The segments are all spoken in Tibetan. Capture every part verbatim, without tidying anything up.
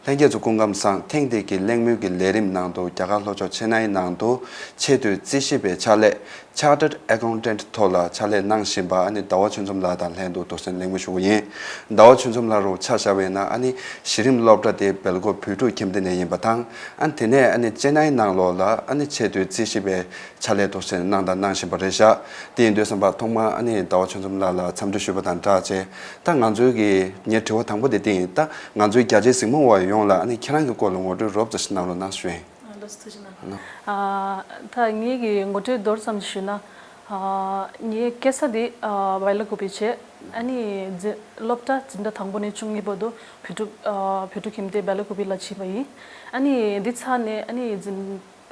ལྷན་རྒྱས་ཚོ་སྐུ་ཁམས་བཟང་། ཐེངས་འདི་གི་གླེང་མོལ་གྱི་ལས་རིམ་ནང་དུ་རྒྱ་གར་ལྷོ་ཕྱོགས་ཆེ་ནའི་ནང་དུ་ཆེས་མཐོའི་རྩིས་ཞིབ་པའི་ཕྱག་ལས། Chartered Accountant ཐོག་ལ་ཕྱག་ལས་གནང་བཞིན་པ་ཨ་ནི་ཟླ་བ་ཆོས་འཛོམས་ལགས་དང་ལྷན་དུ་ཐུགས་སེམས་གླེང་མོལ་ཞུ་གི་ཡིན། ཟླ་བ་ཆོས་འཛོམས་ལགས་རུ་ཆ་བཞག་པ་ཡིན་ན་ཨ་ནི་གཞི་རིམ་སློབ་གྲྭ་དེ་སྦེལ་ཀོབ་བོད་ཕྲུག་ཁྱིམ་སྡེ་ནས་ཡིན་པ་དང་། ཨ་ནི་དེ་ནས་ཨ་ནི་ཆེ་ནའི་ནང་ལོགས་ལ་ཨ་ནི་ཆེས་མཐོའི་རྩིས་ཞིབ་པའི་ཕྱག་ལས་ཐུགས་སེམས་གནང་དང་གནང་བཞིན་པ་རེད་ཤག་དེ་ཡིན་དུས་ཙམ་པ་ཐོག་མར་ཨ་ནི་ཟླ་བ་ཆོས་འཛོམས་ལགས་ལ་འཚམས་འདྲི་ཞུས་པ་དང་སྦྲགས་བྱས། ད་ང་ཚོའི་གི་ངའི་དྲི་བ་དང་པོ་དེ་དེ་ཡིན། ད་ང་ཚོའི་རྒྱ་ཆེའི་གཟིགས་མོ་བ་ཡོངས་ལ་ཨ་ནི་ཁྱེད་རང་གི་སྐོར་ལ་ངོ་སྤྲོད་རོབ་ཙམ་ཞིག་གནང་རོགས་གནང་ཞུ་ཡིན། ཨ། ལགས་སོ། ཐུགས་རྗེ་གནང་། ཨ། ཨ། ད་ངེད་ཀྱི་ངོ་སྤྲོད་མདོར་ཙམ་ཞུས་ན། ཨ། ངའི་སྐྱེས་ས་དེ་ཨ་བའི་ལ་ཀུ་པེ་བྱས། ཨ་ནི་འཛིན་སློབ་གྲྭ་འཛིན་གྲྭ་དང་པོ་ནས་བཅུ་གཉིས་བར་དུ་བོད་ཕྲུག་ཨ་བོད་ཕྲུག་ཁྱིམ་སྡེ་བའི་ལ་ཀུ་པེ་ལ་ཕྱིན་པ་ཡིན། ཨ་ནི་འདི་ཚར་ནས་ཨ་ནི་འཛིན་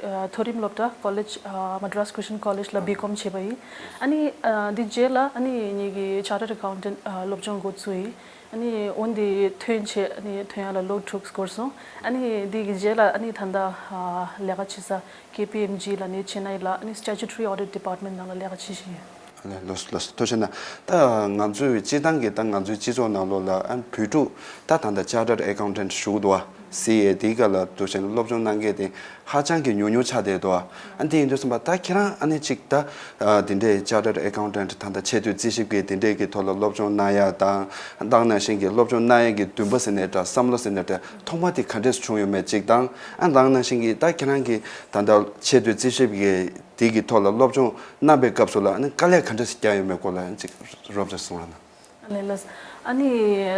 ཨ་མཐོ་རིམ་སློབ་གྲྭ་ཀོ་ལེཇ་ཨ་Madras Christian College ལ་བི་ཀོམ་བྱས་པ་ཡིན། ཨ་ནི་ཨ་འདི་རྗེས་ལ་ཨ་ནི་ངེད་ཀྱི་Chartered Accountant ཨ་སློབ་སྦྱོང་འགོ་བཙུགས་ཡིན། ཨ་ནི་འོན་ཏེ་ཐོན་བྱས་ཨ་ནི་ཐོན་ཡག་ལ་ལོ་དྲུག་འགོར་སོང་། ཨ་ནི་འདི་གི་རྗེས་ལ་ཨ་ནི་ད་ལྟ་ཨ་ལས་ཀ་བྱེད་ས་ཀེ་པི་ཨེམ་ཇི་ལ་ནི་ཆེ་ནའི་ལ་ཨ་ནི་Statutory Audit Department ནང་ལ་ལས་ཀ་བྱེད་བཞིན་ཡོད། ཨ་ལས། ལགས་སོ། ལགས་སོ། ཐུགས་རྗེ་གནང་། ད་ང་ཚོའི་སྤྱི་བཏང་གི་ད་ང་ཚོའི་སྤྱི་ཚོགས་ནང་ལོགས་ལ་ཨ་བོད་ཕྲུག་ད་ད་ལྟ་Chartered Accountant ཞུ་གི་འདུག་བ། སི་ཨེ་དེའི་སྐབས་ལ་འདུག་བྱས་ན་སློབ་སྦྱོང་གནང་མཁན་དེ་ཧ་ཅང་གི་ཉུང་ཉུང་ཆགས་བསྡད་འདུག་བ། ཨ་འདི་ཡིན་དུས་ཙམ་པ་ད་ཁྱེད་རང་ཨ་ནི་གཅིག་ད་ཨ་དེ་འདྲའི་Chartered Accountant ད་ལྟ་ཆེས་མཐོའི་རྩིས་ཞིབ་ཀྱི་དེ་འདྲའི་གི་ཐོག་ལ་སློབ་སྦྱོང་གནང་ཡ་དང་། ད་ག་ནང་བཞིན་གྱི་སློབ་སྦྱོང་གནང་ཡ་གི་འདུན་པ་ཟེར་ནའི་འདྲ། བསམ་བློ་ཟེར་ནའི་འདྲ། ཐོག་མ་དེ་ག་འདྲས་བྱུང་ཡོད་མེད་གཅིག་དང་། ཨ་ད་ག་ནང་བཞིན་གྱི་ད་ཁྱེད་རང་གི་ད་ལྟ་ཆེས་མཐོའི་རྩིས་ཞིབ་ཀྱི་དེ་གི་ཐོག་ལ་སློབ་སྦྱོང་གནང་པའི་སྐབས་སུ་ལ་ཨ་ནི་དཀའ་ལས་ག་འདྲས་བརྒྱབ་ཡོད་མེད་སྐོར་ལ་ཨ་ནི་གཅིག་རོབ་ཙམ་གསུང་རོགས་གནང་། ཨ་ལས། ལགས། ཨ་ནི་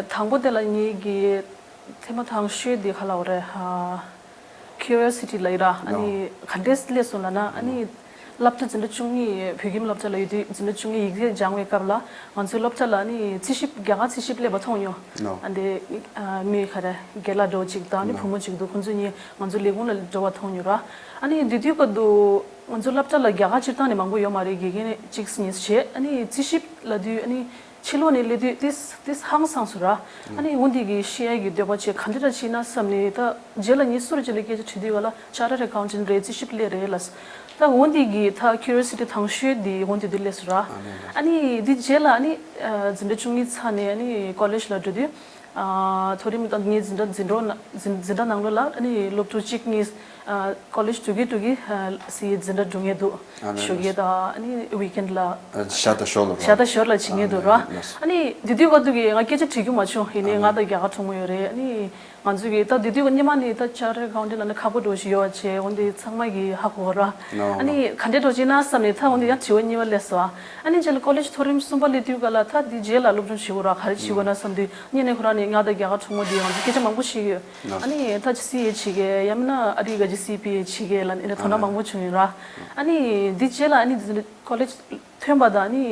དང་པོ་དེ་ལ་ངེད་ཀྱི་ཐེངས་མ་དང་ཤོས་དེ་ག་ལབ་དགོས་རེད། ཨ་Curiosity ལབ་ཡིན་ར། ཨ་ནི་ག་འདྲས་སླེབས་སོང་ལབ་ན། ཨ་ནི་སློབ་གྲྭ་འཛིན་གྲྭ་བཅུ་གཉིས་བོད་ཁྱིམ་སློབ་གྲྭ་ལ་ཡོད་དུས་འཛིན་གྲྭ་བཅུ་གཉིས་ཡིག་ཚད་སྦྱང་བའི་སྐབས་ལ་ང་ཚོའི་སློབ་གྲྭ་ལ་ཨ་ནི་རྩིས་ཞིབ་རྒྱ་གར་རྩིས་ཞིབ་སླེབས་པ་མཐོང་མྱོང་། ཨ་འདི་ཨ་མི་ག་རེ་རྒན་ལགས་འདྲ་བོ་གཅིག་དང་ཨ་ནི་བུ་མོ་གཅིག་འདུག་ཁོང་ཚོ་གཉིས་ང་ཚོ་ལས་ཁུངས་ལ་འགྲོ་བ་མཐོང་མྱོང་ར། ཨ་ནི་དེ་དུས་སྐབས་དུ་ང་ཚོ་སློབ་གྲྭ་ལ་རྒྱ་གར་སྤྱིར་བཏང་ནས་མང་པོ་ཡོད་མ་རེད། དགེ་རྒན་གཅིག་གཉིས་བྱས། ཨ་ནི་རྩིས་ཞིབ་ལབ་དུས་ཨ་ནི་ཕྱི་ལོགས་ནས་སླེབས་དུས་ཏིས་ཏིས་ཧང་སངས་སོང་ར། ཨ་ནི་འོ་འདི་གི་ཤེས་ཡ་གི་འདོད་པ་བྱས་ག་འདྲ་འདྲ་བྱས་ན་བསམ་ནས། ད་རྗེས་ལ་ངས་སུ་རུ་ཅིག་ལ་སྐད་ཆ་དྲིས་དུས་ག་ལ་Chartered Accountant རེད། རྩིས་ཞིབ་སླེབས་རེད་ལབ། ད་འོ་འདི་གི་ད་Curiosity དང་ཤོས་འདི་འོ་འདི་འདི་སླེབས་སོང་ར། ཨ་ནི་འདི་རྗེས་ལ་ཨ་ནི་འཛིན་གྲྭ་བཅུ་གཉིས་ཚར་ནས་ཨ་ནི་ཀོ་ལེཇ་ལ་འགྲོ་དུས། ཨ་མཐོ་རིམ་ད་ངའི་འཛིན་གྲྭ་འཛིན་གྲོགས་ན་འཛིན་འཛིན་གྲྭ་ནང་ལོགས་ལ་ཨ་ནི་སློབ་ཕྲུག་གཅིག་གཉིས་ཨ་ཀོ་ལེཇ་འགྲོ་གི་འགྲོ་གི་ཨ་སི་ཡི་འཛིན་གྲྭ་འགྲོ་མཁན་འདུག་ཨ་ནི་ཞོགས་ཀས་དང་ཨ་ནི་ཝིག་ཨེན་ལ་ཨ་ཤ་ད་ཞོར་ལ་ཤ་ད་ཞོར་ལ་བྱེད་མཁན་འདུག་ར། ཨ་ནི་དེ་དུས་སྐབས་དུ་གི་ང་སྐད་ཆ་དྲི་རྒྱུ་མ་བྱུང་། ཡིན་ནའི་ང་དང་རྒྱ་གར་གྲོགས་མོ་ཡོད་རེད། ཨ་ནི་ང་ཚོ་གི་ད་དེ་དུས་སྐབས་སྔོན་མ་ནས་ད་Chartered Accountant ལབ་ན་ཁག་པོ་འདྲ་བོ་ཞིག་ཡོད་པ་བྱས། འོན་ཏེ་ཚང་མ་གི་ཧ་གོ་ར། ཨ་ནི་ག་འདྲས་འདྲ་བོ་བྱས་ན་བསམ་ནས་ད་འོན་ཏེ་ཡང་དྲི་བ་གཉིས་པ་སླེབས་སོང་། ཨ་ནི་རྗེས་ལ་ཀོ་ལེཇ་མཐོ་རིམ་གསུམ་པ་སླེབས་དུས་ག་ལ་ད་དེ་རྗེས་ལ་སློབ་སྦྱོང་བྱེད་དགོས་ར། ག་རེ་བྱེད་དགོས་ན་བསམ་དུས་སྔོན་ནས་ཁོ་རང་ནས་ང་དང་རྒྱ་གར་གྲོགས་མོ་དེ་ང་ཚོ་སྐད་ཆ་མང་པོ་བཤད་ཡོད། ཨ་ནི་ད་ཅི་སི་ཨེ་བྱེད་གི་ཡང་མིན་ན་ཨ་རི་ག་ཅི་སི་པི་ཨེ་བྱེད་གི་ལབ་ནས་དོ་སྣང་མང་པོ་བྱུང་ཡོད་ར། ཨ་ནི་འདི་རྗེས་ལ་ཨ་ནི་ཀོ་ལེཇ་ཐོན་པ་དང་ཨ་ནི་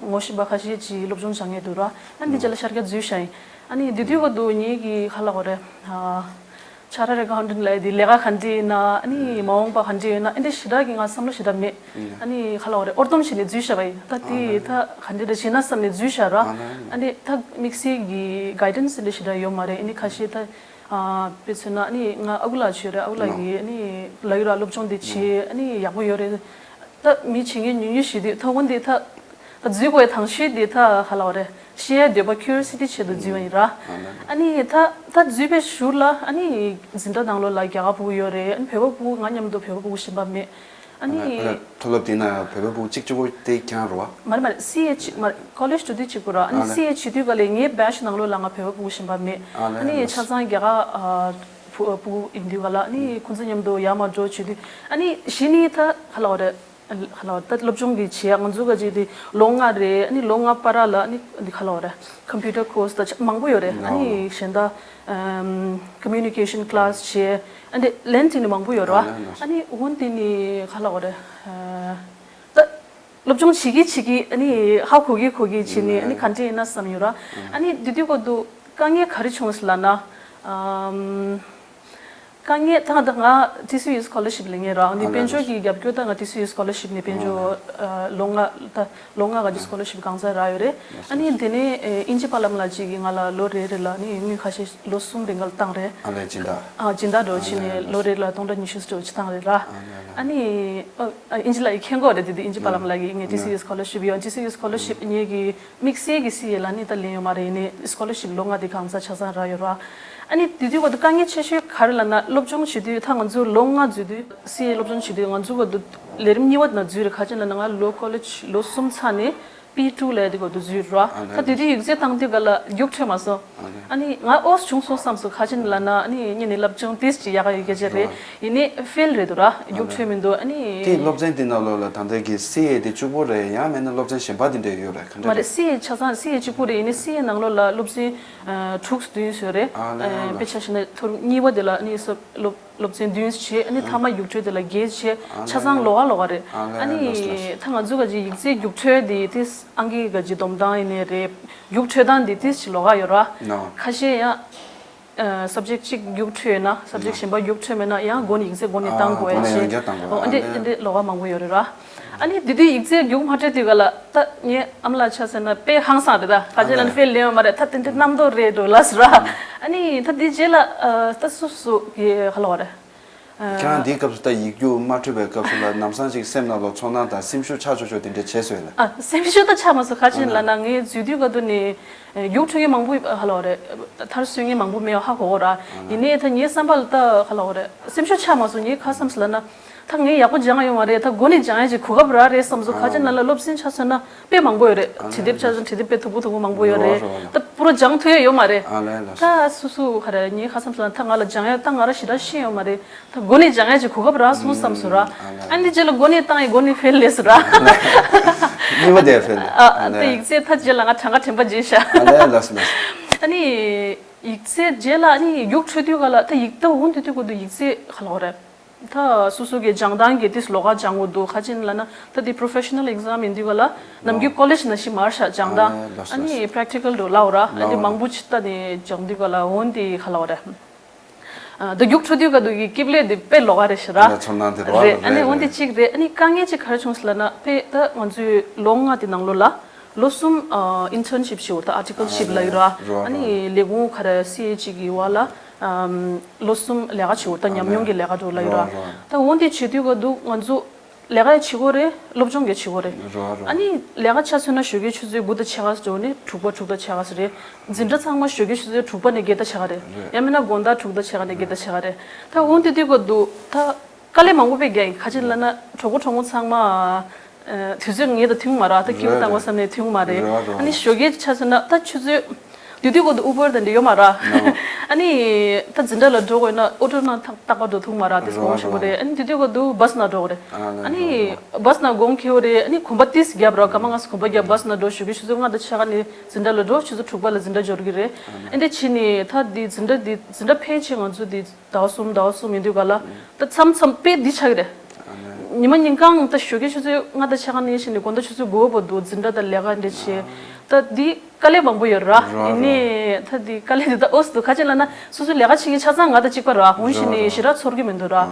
ངོ་ཤེས་པ་ཁ་ཤས་ཀྱིས་སློབ་སྦྱོང་སྦྱང་མཁན་འདུག་ར། ཨ་ནི་འདི་རྗེས་ལ་ཤར་རྒྱག་འཛུལ་བཞག་ཡིན། ཨ་ནི་འདི་དུས་སྐབས་དུ་ངེད་ཀྱི་ག་ལབ་དགོས་རེད། ཨ་Chartered Accountant ལབ་ཡ་དེ་ལས་ཀ་ག་འདྲ་ཡིན་ན། ཨ་ནི་མ་འོངས་པ་ག་འདྲ་ཡིན་ན། ཨ་འདྲ་ཞེ་དྲག་གི་ང་བསམ་བློ་ཞེ་དྲག་མེད། ཨ་ནི་ག་ལབ་དགོས་རེད། ཨོར་ཏོམ་བྱས་ནས་འཛུལ་བཞག་པ་ཡིན། ད་དེ་ད་ག་འདྲ་འདྲ་བྱས་ན་བསམ་ནས་འཛུལ་བཞག་ར། ཨ་ནི་ད་དམིགས་བསལ་གྱི་གའི་ཌན་སི་འདྲ་ཞེ་དྲག་ཡོད་མ་རེད། ཨ་ནི་ཁ་ཤས་ད་ཨ་དཔེ་མཚོན་ན་ཨ་ནི་ང་ཨ་ཁུ་ལགས་བྱོས་རེད། ཨ་ཁུ་ལགས་ཀྱིས་ཨ་ནི་ལབ་ཡོད་ར། སློབ་སྦྱོང་འདི་བྱེད། ཨ་ནི་ཡག་པོ་ཡོད་རེད། ད་མི་བྱེད་མཁན་ཉུང་ཉུང་ཞིག་འདུག་ད་འོན་ཏེ་ད་ད་འཛུལ་དགོས་ཡ་དང་ཤོས་འདི་ད་ག་ལབ་དགོས་རེད། ཤེས་ཡའི་འདོད་པ་ཁྱུ་རི་ཨོ་སི་ཊི་ཆེད་དུ་འཛུལ་བ་ཡིན་ར། ཨ་ནི་ད་ད་འཛུལ་བའི་ཞོར་ལ་ཨ་ནི་འཛིན་གྲྭ་ནང་ལོགས་ལ་རྒྱ་གར་ཕྲུ་གུ་ཡོད་རེད། ཨ་ནི་བོད་པ་ཕྲུ་གུ་ང་མཉམ་དུ་བོད་པ་ཕྲུ་གུ་གཞན་པ་མེད། ཨ་ནི་ཨ་ལས། མཐོ་སློབ་དེ་ན་བོད་པ་ཕྲུ་གུ་གཅིག་གཅིག་པོ་དེ་རྐྱང་རེད་བ། མ་རེད་མ་རེད། སི་ཨེ་ཆི་མ་རེད། ཀོ་ལེཇ་འགྲོ་དུས་གཅིག་པོ་ར། ཨ་ནི་ཨ་ལས། སི་ཨེ་ཆི་དུས་ག་ལས་ངའི་བེ་ཆི་ནང་ལོགས་ལ་ང་བོད་པ་ཕྲུ་གུ་གཞན་པ་མེད། ཨ་ལས། ཨ་ནི་ཆ་ཚང་རྒྱ་གར་ཨ་ཕྲུ་ཕྲུ་གུ་ཡིན་དུས་ག་ལ་ཨ་ནི་ཁོང་ཚོ་མཉམ་དུ་ཡར་མར་འགྲོ་བྱེད་དུས། ཨ་ནི་གཞི་ནས་ད་ག་ལབ་དགོས་རེད། ཨ་ལ་ད་སློབ་སྦྱོང་གི་བྱེད་ཡ་ང་ཚོ་ག་ཅིག་དེ་ལོ་ལྔ་རེད། ཨ་ནི་ལོ་ལྔ་བར་ལ་ཨ་ནི་འདི་ག་ལབ་དགོས་རེད། ཀམ་པུ་ཊར་ཀོར་སི་ད་ཆ་མང་པོ་ཡོད་རེད། ཨ་ནི་གཞན་དག་ཨམ་ཀོ་མུ་ནི་ཀེ་ཤན་ཀ་ལ་སི་བྱེད། ཨ་ནི་ལན་དེ་ནི་མང་པོ་ཡོད་རེད་བ། ཨ་ནི་འོན་དེ་ནི་ག་ལབ་དགོས་རེད། ཨ་ད་སློབ་སྦྱོང་བྱེད་ཀྱི་བྱེད་ཀྱི་ཨ་ནི་ཧ་གོ་གི་གོ་གི་བྱེད་ནི་ཨ་ནི་ག་འདྲ་ཡིན་ན་བསམ་ཡོད་ར། ཨ་ནི་དེ་དུས་སྐབས་དུ་དཀའ་ངལ་ག་རེ་བྱུང་སོང་ལབ་ན། ཨམ། དཀའ་ངལ་ད་ད་ང་ཊི་སི་ཡུ་སི་ཁོ་ལར་ཤིབ་ལེན་མཁན་ར། འདི་ཨ་དཔལ་འབྱོར་གྱི་རྒྱབ་སྐྱོར་ད་ང་ཊི་སི་ཡུ་སི་ཁོ་ལར་ཤིབ་ནས་དཔལ་འབྱོར་ཨ་ལོ་ལྔ་ད་ལོ་ལྔ་ག་ཅིག་སི་ཁོ་ལར་ཤིབ་གང་ཟག་རག་ཡོད་རེད། ཨ་ནི་དེ་ནས་ཨེ་དབྱིན་ཇི་པ་ལམ་ལགས་ཅིག་གིས་ང་ལ་ལོ་རེ་རེ་ལ་ནི་དངུལ་ཁ་ཤས་ལོ་གསུམ་རིང་ག་ལ་བཏང་རེད། ཨ་ལས་སྦྱིན་བདག་ཨ་སྦྱིན་བདག་འགྲོ་ཕྱིན་ནས་ལོ་རེ་ལ་སྟོང་ཕྲག་ཉི་ཤུ་ཙམ་བཏང་རེད་ར། ཨ་ནི་ཨ་དབྱིན་ཇི་ལགས་ཀྱིས་མཁྱེན་གྱི་ཡོད་རེད། དེ་དུས་དབྱིན་ཇི་པ་ལམ་ལགས་ཀྱིས་ངས་ཊི་སི་ཡུ་སི་ཁོ་ལར་ཤིབ་ཡོད། ཊི་སི་ཡུ་སི་ཁོ་ལར་ཤིབ་ངེད་ཀྱི་དམིགས་བསལ་གྱི་སི་ཨེ་ལ་ནི་ད་ལེན་ཡོད་མ་རེད། ནི་སི་ཁོ་ལར་ཤིབ་ལོ་ལྔ་དེ་གང་ཟག་ཆ་ཚང་རག་ཡོད་ར། ཨ་ ཨ་ནི་དེ་དུས་བར་དུ་དཀའ་ངལ་ཆེ་ཤོས་ག་རེ་ལབ་ན། སློབ་སྦྱོང་བྱེད་དུས་ད་ང་ཚོ་ལོ་ལྔ་འཛུལ་དུས། སི་ཨེ་སློབ་སྦྱོང་བྱེད་དུས་ང་ཚོ་བར་དུ་ལས་རིམ་གཉིས་པ་ནང་འཛུལ་རེད། ག་ཅི་ལབ་ན་ང་ལོ་ཀོ་ལེཇ་ལོ་གསུམ་ཚར་ནས་པི་ཊུ་ལབ་ཡ་དེ་བར་དུ་འཛུལ་ར། ཨ་ད་དེ་དུས་ཡིག་ཚད་བཏང་དུས་ག་ལ་རྒྱུགས་འཕྲོད་མ་སོང་། ཨ་ནི་ང་ཨོ་བྱུང་སོང་བསམ་སོང་། ག་ཅི་ལབ་ན་ཨ་ནི་ངེད་ནི་སློབ་སྦྱོང་ཏིས་ཅི་ཡག་ག་ཡོད་ག་ཅི་རེད། ཡིན་ནི་ཕེལ་རེད་འདུག་ར། རྒྱུགས་འཕྲོད་མི་འདུག་ཨ་ནི་དེ་སློབ་ཚན་དེ་ནང་ལོགས་ལ་ད་ལྟ་གི་སི་ཨེ་དེ་གཅིག་པོ་རེད། ཡང་མིན་ན་སློབ་ཚན་གཞན་པ་དེ་འདྲ་ཡོད་རེད། ག་འདྲ་མ་རེད། རེད། སི་ཨེ་ཆ་ཚང་སི་ཨེ་གཅིག་པོ་རེད། ཡིན་ནི་སི་ཨེ་ནང་ལོགས་ལ་སློབ་ཚན་ཨ་དྲུག་བདུན་ཙམ་རེད། ཨ་ལེ་ཨ་ལེ། དཔེ་ཆ་བཞག་ན་ཐོ་རངས་གཉིས་པ་དེ་ལ་ཨ་ནི་སློབ་སློབ་ཚན་བདུན་བྱས། ཨ་ནི་མཐའ་མ་རྒྱུགས་འཕྲོད་དེ་ལ་བརྒྱད་བྱས། ཨ་ཆ་ཚང་ལེ། ལོགས་ཀ་ལོགས་ཀ་རེད། ཨ་ལེ་ཨ་ལེ། ལགས་སོ་ལགས་སོ། ནི་ད་ང་ཚོ་ག་ཅིག་ཡིག་ཚད་རྒྱུགས་འཕྲོད་དེ་དེ་ཨང་ཀི་ག་ཅིག་སྡོམ་སྟངས་ཡིན་ནི་རེད། རྒྱུགས་འཕྲོད་སྟངས་དེ་དེ་ཅིག་ལོགས་ཀ་ཡོད་ར། ནོ། ཁ་ཤས་ཡང་ཨ་སབ་ཇེག་གཅིག་རྒྱུགས་འཕྲོད་ན་སབ་ཇེག་གཞན་པ་རྒྱུགས་འཕྲོད་མེད་ན་ཡང་འགོ་ནས་ཡིག་ཚད་འགོ་ནས་བཏང་དགོས་ཨ་ཡ་ནི་ཡང་བྱས། བསྐྱར་བཏང་དགོས། ཨོ་འདི་ཨ་ལེ། འདི་ལོགས་ཀ་མང་པོ་ཡོད་རེད་ར། ཨ་ནི་དེ་དུས་ཡིག་ཚད་རྒྱུགས་མ་འཕྲོད་དུས་ག་ལ་ད་ངའི་ཨ་མ་ལགས་ཆ་མཚོན་ན་དཔེ་ཧང་སང་རེད། ད་ག་ཅི་ལབ་ན་ཨ་ལེ། ཕེལ་ལེན་ཡོད་མ་རེད། ད་དེ་འདྲ་རྣམ་རྟོག་རེད་འགྲོ་ལབ་སོང་ར། ཨ་ནི་ད་དེ་རྗེས་ལ་ཨ་ད་སུ་སུ་གི་ག་ལབ་དགོས་རེད། ཁྱེད་རང་འདིའི་སྐབས་སུ་ད་ཡིག་རྒྱུགས་མ་འཕྲོད་པའི་སྐབས་སུ་ལ་ལམ་སང་ཅིག་སེམས་ནང་ལ་ཚོར་སྣང་དང་སེམས་ཤུགས་ཆག་ཆོག་ཆོག་དེ་འདྲ་བྱས་སོང་ལ། ཨ་སེམས་ཤུགས་ད་ཆག་མ་སོང་། ག་ཅི་ལབ་ན་ངས་འཛུལ་དུས་ག་དུས་ནས་རྒྱུགས་འཕྲོད་མཁན་མང་པོ་ག་ལབ་དགོས་རེད། མཐར་སོན་མཁན་མང་པོ་མེད་པ་ཧ་གོ་གོ་ར། ཡིན་ནའི་ད་ངའི་བསམ་པ་ལ་ད་ག་ལབ་དགོས་རེད། སེམས་ཤུགས་ཆག་མ་སོང་། ངས་ག་བསམ་སོང་ལབ་ན་ད་ངས་ཡག་པོ་སྦྱངས་ཡོད་མ་རེད། ད་འགོ་ནས་སྦྱང་ཡ་ཅིག་གོ་སྐབས་རག་རེད་བསམ་སོང་། ག་ཅི་ལབ་ན་སློབ་ཚན་ཆ་མཚོན་ན་དཔེ་མང་པོ་ཡོད་རེད། ཨ་བྲིས་དེབ་ཆ་མཚོན་བྲིས་དེབ་དཔེ་མཐུག་པོ་མཐུག་པོ་མང་པོ་ཡོད་རེད། རོ་རོ། ད་པུ་ར་སྦྱང་ཐུབ་ཡ་ཡོད་མ་རེད། ཨ་ལེ་ལགས་སོ། ད་སུ་སུ་ག་རེ་ངས་ག་བསམ་སོང་ལབ་ན་ད་ང་ལ་སྦྱང་ཡ་ད་ང་ར་ཞེ་དྲག་ཤེས་ཡོད་མ་རེད། ད་འགོ་ནས་སྦྱང་ཡ་ཅིག་གོ་སྐབས་རག་སོང་བསམ་སོང་ར། ཨ་ལེ། ཨ་འདི་རྗེས་ལ་འགོ་ནས་བཏང་ཡ་འགོ་ནས་ཕེལ་ལས་སོང་ར། གཉིས་པ་དེ་ཕེལ། ཨ་ཨ་ད་ཡིག་ཚད་ད་རྗེས་ལ་ང་གྲངས་ཀ་དྲན་པ་བརྗེད་ཤག་ཨ་ལེ་ལགས་སོ་ལགས་སོ། ཨ་ནི་ཡིག་ཚད་རྗེས་ལ་ཨ་ནི་རྒྱུགས་འཕྲོད་དུས་ག་ལ་ད་ཡིག་ད་འོང་དུས་དུས་གོ་དུས་ཡིག་ཚད་ག་ལབ་དགོས་རེད། ད་སོ་སོ་གི་སྦྱང་སྟངས་ཀྱི་དེ་ལོགས་ཀ་སྦྱང་དགོས་འདུག་ག་ཅི་ལབ་ན་ད་དེ་པོ་རོ་ཕེ་ཤ་ནལ་ཨེག་ཛམ་ཡིན་དུས་ག་ལ་ནམ་རྒྱུན་ཨོ། ཀོ་ལེཇ་ནང་བཞིན་མ་རེད་ཤག་སྦྱང་སྟངས། ཨ་ནི་ལགས་སོ་ཨ་ནི་ལགས་སོ། པེ་རེག་ཊི་ཀལ་འདྲ་ལབ་དགོས་ར། ཨ་ནི་ལགས་མང་པོ་ཅིག་ད་ནི་སྦྱང་དུས་ག་ལ་འོན་དེ་ག་ལབ་དགོས་རེད། ཨ་ད་རྒྱུགས་འཕྲོད་དུས་ག་དུས་ཀྱི་སྐྱིད་ལས་དེ་དཔེ་ལོགས་ཀ་རེད་ཤག་ར། ཨ་ཚོར་སྣང་དེ་རེད་བ། རེད། ཨ་ནི་རེད་འོན་ཏེ་རེད། གཅིག་རེད། ཨ་ནི་དཀའ་ངལ་གཅིག་ག་རེ་བྱུང་སོང་ལབ་ན་དཔེ་ད་ང་ཚོའི་ལོ་ལྔ་དེ་ནང་ལོགས་ལ་ལོ་གསུམ་ཨ་ཨིན་ཊརན་ཤིབ་བྱེད་འོ་ད་ཨར་ཊི་ཀལ་ཤིབ་ལབ་ཡོད་ར། རེད་བ། ཨ་ནི་ལས་ཁུངས་ག་རེ་སི་ཨེ་ཅིག་གི་བ་ལ་ཨམ་ལོ་གསུམ་ལས་ཀ་བྱེད་འོ་ད་ཉམས་མྱོང་གི་ལས་ཀ་འགྲོ་ལབ་ཡོད་ར། རེད་བ། ད་འོན་ཏེ་བྱེད་དུས་ག་དུས་ང་ཚོ་ལས་ཀ་ཡང་བྱེད་དགོས་རེད། སློབ་སྦྱོང་ཡང་བྱེད་དགོས་རེད། རེད་བ་རེད་བ། ཨ་ནི་ལས་ཀ་ཆ་མཚོན་ན་ཞོགས་ཀའི་ཆུ་ཚོད་དགུ་དང་ཕྱེད་ཀ་འགྲོ་ནས་དྲུག་པ་དྲུག་དང་ཕྱེད་ཀ་རེད། འཛིན་གྲྭ་ཚང་མ་ཞོགས་ཀའི་ཆུ་ཚོད་དྲུག་པ་ནས་བརྒྱད་དང་ཕྱེད་ཀ་རེད། རེད། ཡང་མིན་ན་དགོང་དག་དྲུག་དང་ཕྱེད་ཀ་ནས་བརྒྱད་དང་ཕྱེད་ཀ་རེད། ད་འོན་ཏེ་དུས་ག་དུས་ད་དཀའ་ལས་མང་པོ་དཔེ་རྒྱག་ཡིན། ག་ཅི་ལབ་ན་གྲོགས་པོ་གྲོགས་མོ་ཚང་མ་ཨ་དུས་ཚོད་ངེས་དང་མཐུན་མ་རེད། ད་ཁྱིམ་རེད་བཏང་བ་རེད། བསམ་ནས་མཐུན་མ་རེད། རེད་བ་རེད་བ། ཨ་ནི་ཞོགས་ཀའི་ཆ་མཚོན་ན་ད་ཆུ་ཚོད་དེ་དུས་ག་དུས་ཨུ་བར་དེ་འདྲ་ཡོད་མ་རེད། ནོ། ཨ་ནི་ད་འཛིན་གྲྭ་ལ་འགྲོ་དགོས་ན་ཨོ་ཊོ་ནང་ཐག་རྟག་པར་འགྲོ་ཐུབ་མ་རེད། དེ་རེད་བ་མང་ཆེན་པོ་རེད། རེད། ཨ་ནི་དེ་དུས་ག་དུས་བྷ་སི་ནང་འགྲོ་དགོས་རེད། ཨ་ནི་བྷ་སི་ནང་དགོང་ཁེལ་བ་རེད། ཨ་ནི་གོམ་པ་ཏིས་རྒྱབ་ར། སྐར་མ་ལྔ་གོམ་པ་རྒྱབ་བྷ་སི་ནང་འགྲོ། ཞོགས་ཀའི་ཆུ་ཚོད་ལྔ་དང་ཕྱེད་ཀ་ནས་འཛིན་གྲྭ་ལ་འགྲོ། ཆུ་ཚོད་དྲུག་པ་ལ་འཛིན་གྲྭ་འབྱོར་གི་རེད། ཨ་འདྲ་བྱས་ནས་ད་འདི་འཛིན་གྲྭ་འདི་འཛིན་གྲྭ་ཕལ་ཆེར་ང་ཚོ་འདི་ཟླ་བ་གསུམ་ཟླ་བ་གསུམ་ཡིན་དུས་ག་ལ་ད་མཚམས་མཚམས་དཔེ་འདི་ཆགས་ཀྱི་རེད། ཉི་མ་ཉིན་གང་ད་ཞོགས་ཀའི་ཆུ་ཚོད་ལྔ་དང་ཕྱེད་ཀ་ནས་བྱས་ནས་དགོང་དག་ཆུ་ཚོད་དགུ་པ་བར་དུ་འཛིན་གྲྭ་དང་ལས་ཀ་འདྲ་བྱས། ད་འདི་དཀའ་ལས་མང་པོ་ཡོད་ར། ར་ར། ཡིན་ནའི་ད་འདི་དཀའ་ལས་འདི་ད་ཨོ་སི་འདུག་ག་ཅི་ལབ་ན་སོ་སོའི་ལས་ཀ་བྱེད་མཁན་ཆ་ཚང་ང་དང་གཅིག་པ་ར། འོན་ཞིག་ར་ནས་ར། ཞེ་དྲག་ཚོར་གི་མི་འདུག་ར།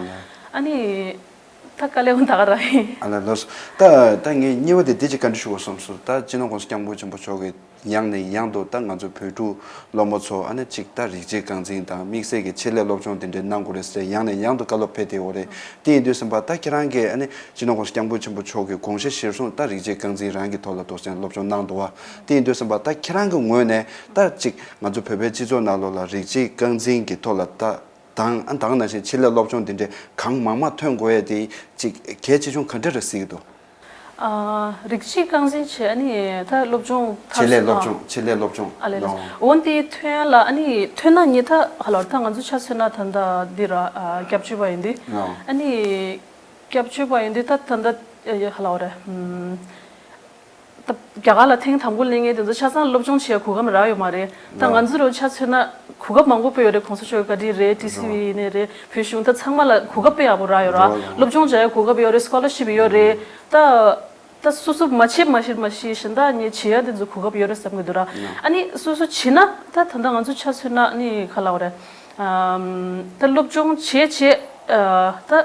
ཨ་ནི་ད་དཀའ་ལས་འོང་ད་ག་ར་ཡིན། ཨ་ལ་ལོས། ད་ད་ངས་གཉིས་པ་དེ་འདི་ཅིག་བཀའ་འདྲི་ཞུ་དགོས་བསམ་སོང་། ད་སྤྱི་ནོར་༸གོང་ས་༸སྐྱབས་མགོན་ཆེན་པོ་མཆོག་གིས་ཡང་ནས་ཡང་དུ་ད་ང་ཚོ་བོད་ཕྲུག་སློབ་མ་ཚོ་ཨ་ནི་གཅིག་ད་རིགས་གཅིག་རྐང་འཛིན་དང་དམིགས་བསལ་གྱི་ཆེད་ལས་སློབ་སྦྱོང་དེ་འདྲའི་གནང་དགོས་རེད་ཟེར་ཡང་ནས་ཡང་དུ་བཀའ་སློབ་ཕེབས་བསྡད་ཡོད་རེད། དེ་ཡིན་དུས་ཙམ་པ་ད་ཁྱེད་རང་གིས་ཨ་ནི་སྤྱི་ནོར་༸གོང་ས་༸སྐྱབས་མགོན་ཆེན་པོ་མཆོག་གི་དགོངས་གཞི་གཞིར་བཟུང་ད་རིགས་གཅིག་རྐང་འཛིན་རང་གི་ཐོག་ལ་འདུག་ཟེར་སློབ་སྦྱོང་གནང་འདུག་བ། དེ་ཡིན་དུས་ཙམ་པ་ད་ཁྱེད་རང་གི་ངོས་ནས་ད་གཅིག་ང་ཚོ་བོད་པའི་སྤྱི་ཚོགས་ནང་ལོགས་ལ་རིགས་གཅིག་རྐང་འཛིན་གྱི་ཐོག་ལ་ད་དང་ཨ་དང་ནང་བཞིན་ཆེད་ལས་སློབ་སྦྱོང་དེ་འདྲའི་གང་མང་མང་ཐོན་དགོས་ཡ་དེ་གཅིག་གལ་ཆེ་ཆུང་ག་འདྲ་རེ་གཟིགས་ཀྱི་འདུག་ཨ། རིགས་གཅིག་རྐང་འཛིན་བྱས་ཨ་ནི་ད་སློབ་སྦྱོང་ཆེད་ལས་སློབ་སྦྱོང་། ཆེད་ལས་སློབ་སྦྱོང་། ཨ་ལས་ལས། ནོ། འོན་ཏེ་ཐོན་ཡ་ལ་ཨ་ནི་ཐོན་ན་ཉེ་ད་ཧ་ལ་ད་ང་ཚོ་ཆ་མཚོན་ན་ད་ལྟ་འདི་ར་ཨ་སྐྱབས་བཅོལ་བ་ཡིན་དུས། ནོ། ཨ་ནི་སྐྱབས་བཅོལ་བ་ཡིན་དུས་ད་ད་ལྟ་ཧ་ལ་བ་རེད། ཨམ། ད་རྒྱ་གར་ལ་ཐེངས་དང་པོ་སླེབས་མཁན་དེ་ཚོ་ཆ་ཚང་སློབ་སྦྱོང་བྱེད་ཡ་གོ་སྐབས་རག་ཡོད་མ་རེད། ད་རོ། ང་ཚོ་རུ་ཆ་མཚོན་ན་གོ་སྐབས་མང་པོ་སྤྲད་ཡོད་རེད། གོང་ས་མཆོག་གི་བཀའ་དྲིན་རེད། ཊི་སི་ཝི་ཡིན་ནའི་རེད། བོད་གཞུང་ད་ཚང་མ་ལ་གོ་སྐབས་སྤྲད་ཡག་པོ་རག་ཡོད་ར། རོ་རོ། སློབ་སྦྱོང་བྱ་ཡ་གོ་སྐབས་ཡོད་རེད། སི་ཀོ་ལར་ཤིབ་ཡོད་རེད། ད་ད་སོ་སོ་མ་བྱེད་མ་ཤེས་མ་ཤེས་གཞན་དག་ནས་བྱེད་ཡ་དེ་ཚོ་གོ་སྐབས་ཡོད་རེད་བསམ་གི་འདུག་ར། ཨ་ནི་སོ་སོ་བྱེད་ན་ད་ད་ལྟ་ང་ཚོ་ཆ་མཚོན་ན་ཨ་ནི་ག་ལབ་དགོས་རེད། ཨམ། ད་སློབ་སྦྱོང་བྱེད་བྱེད་ཨ་ད།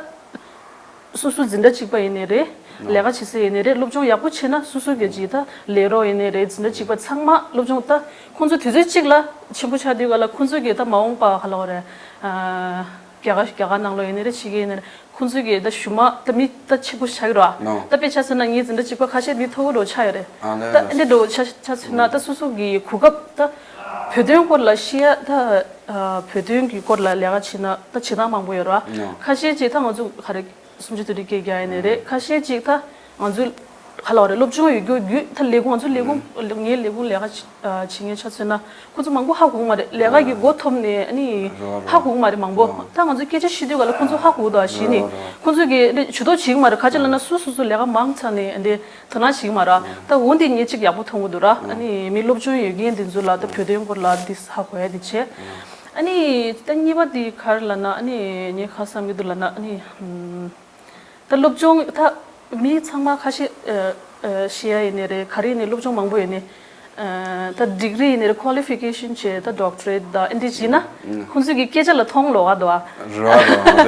སོ་སོ་འཛིན་གྲྭ་གཅིག་པ་ཡིན་ནའི་རེད། ལས་ཀ་བྱེད་ས་ཡིན་ནའི་རེད། སློབ་སྦྱོང་ཡག་པོ་བྱས་ན་སོ་སོ་གི་ཅིག་ད་ལས་རོགས་ཡིན་ནའི་རེད། འཛིན་གྲྭ་གཅིག་པ་ཚང་མ་སློབ་སྦྱོང་ད་ཁོང་ཚོ་དུས་ཚོད་གཅིག་ལ་ཆེན་པོ་ཆགས་དུས་ག་ལ་ཁོང་ཚོ་གི་ད་མ་འོངས་པ་ག་ལབ་དགོས་རེད། ཨ། རྒྱ་གར་རྒྱ་གར་ནང་ལོགས་ཡིན་ནའི་རེད། ཕྱི་རྒྱལ་ཡིན་ནའི་རེད། ཁོང་ཚོས་ཀྱི་ད་གཞུག་མ་ད་མི་ད་ཆེན་པོ་ཆགས་ཀྱི་རེད་བ། ད་དཔེ་ཆ་མཚོན་ན་ངའི་འཛིན་གྲྭ་གཅིག་པ་ཁ་ཤས་མི་མཐོ་པོ་འདྲ་ཆགས་ཡོད་རེད། ད་འདི་འདྲ་ཆ་ཆ་མཚོན་ན་ད་སོ་སོ་གི་གོ་སྐབས་ད་བོད་དོན་སྐོར་ལ་ཤེས་ཡ་ད་བོད་དོན་གྱི་སྐོར་ལ་ལས་ཀ་བྱེད་ན་ད་བྱེད་སྟངས་མང་པོ་ཡོད་རེད་བ། ཁ་ཤས་ཅིག་ད་ང་ཚོ་ག་རེ་སུམ་ཅུ་དོན་དྲུག་སྐད་རྒྱག་ཡ་ནས་རེད། ཁ་ཤས་ཅིག་ད་ང་ཚོ་ག་ལ་བ་རེད། སློབ་སྦྱོང་ཡོད་རྒྱུ་བརྒྱུད་ད་ལས་ཁུངས་ང་ཚོ་ལས་ཁུངས་ངའི་ལས་ཁུངས་ལས་ཀ་བྱེད་མཁན་ཆ་མཚོན་ན། ཁོ་ཚོ་མང་པོ་ཧ་གོ་གི་མ་རེད། ལས་ཀ་གི་མགོ་ཐོམ་ནས་ཨ་ནི་རོ་རོ། ཧ་གོ་གི་མ་རེད་མང་པོ། རོ། ད་ང་ཚོ་སྐད་ཆ་བཤད་དུས་ག་ལ་ཁོ་ཚོ་ཧ་གོ་དང་ཞེས་ནི། རོ་རོ། ཁོ་ཚོ་གི་འདི་ཇུས་གཏོགས་བྱེད་ཀྱི་མ་རེད། ག་ཅི་ལབ་ན་སོ་སོ་སོ་ལས་ཀ་མང་ཙམ་ནས་འདི་དོ་སྣང་བྱེད་ཀྱི་མ་རེད། ད་འོ་འདི་ངས་གཅིག་ཡག་པོ་མཐོང་གི་འདུག་ར། ཨ་ནི་མི་སློབ་སྦྱོང་ཡོད་མཁན་འདི་ཚོ་ལ་ད་བོད་དོན་སྐོར་ལ་འདི་ཧ་གོ་ཡ་འདི་བྱས། ཨ་ནི་ད་གཉིས་པ་འདི་ག་རེ་ལབ་ན་ཨ་ནི་ངས་ག་བསམ་གྱི་འདུག་ལབ་ན་ཨ་ནི། ད་སློབ་སྦྱོང་ད་མི་ཚང་མ་ཁ་ཤས་ཨ་ཨ་ཤེས་ཡ་ཡིན་ནའི་རེད། ག་རེ་ཡིན་ནའི་སློབ་སྦྱོང་མང་པོ་ཡོད་ནའི་ཨ་ད་ཌིག་རི་ཡིན་ནའི་རེད། ཀོ་ལི་ཕི་ཀེ་ཤན་བྱས་ད་ཌོག་ཊར་ཨེཊ་ད་ཨེན་ཌི་བྱས་ན་ཁོང་ཚོས་ཀྱི་སྐད་ཆ་ལ་མཐོང་ལོག་ག་འདུག་ཨ།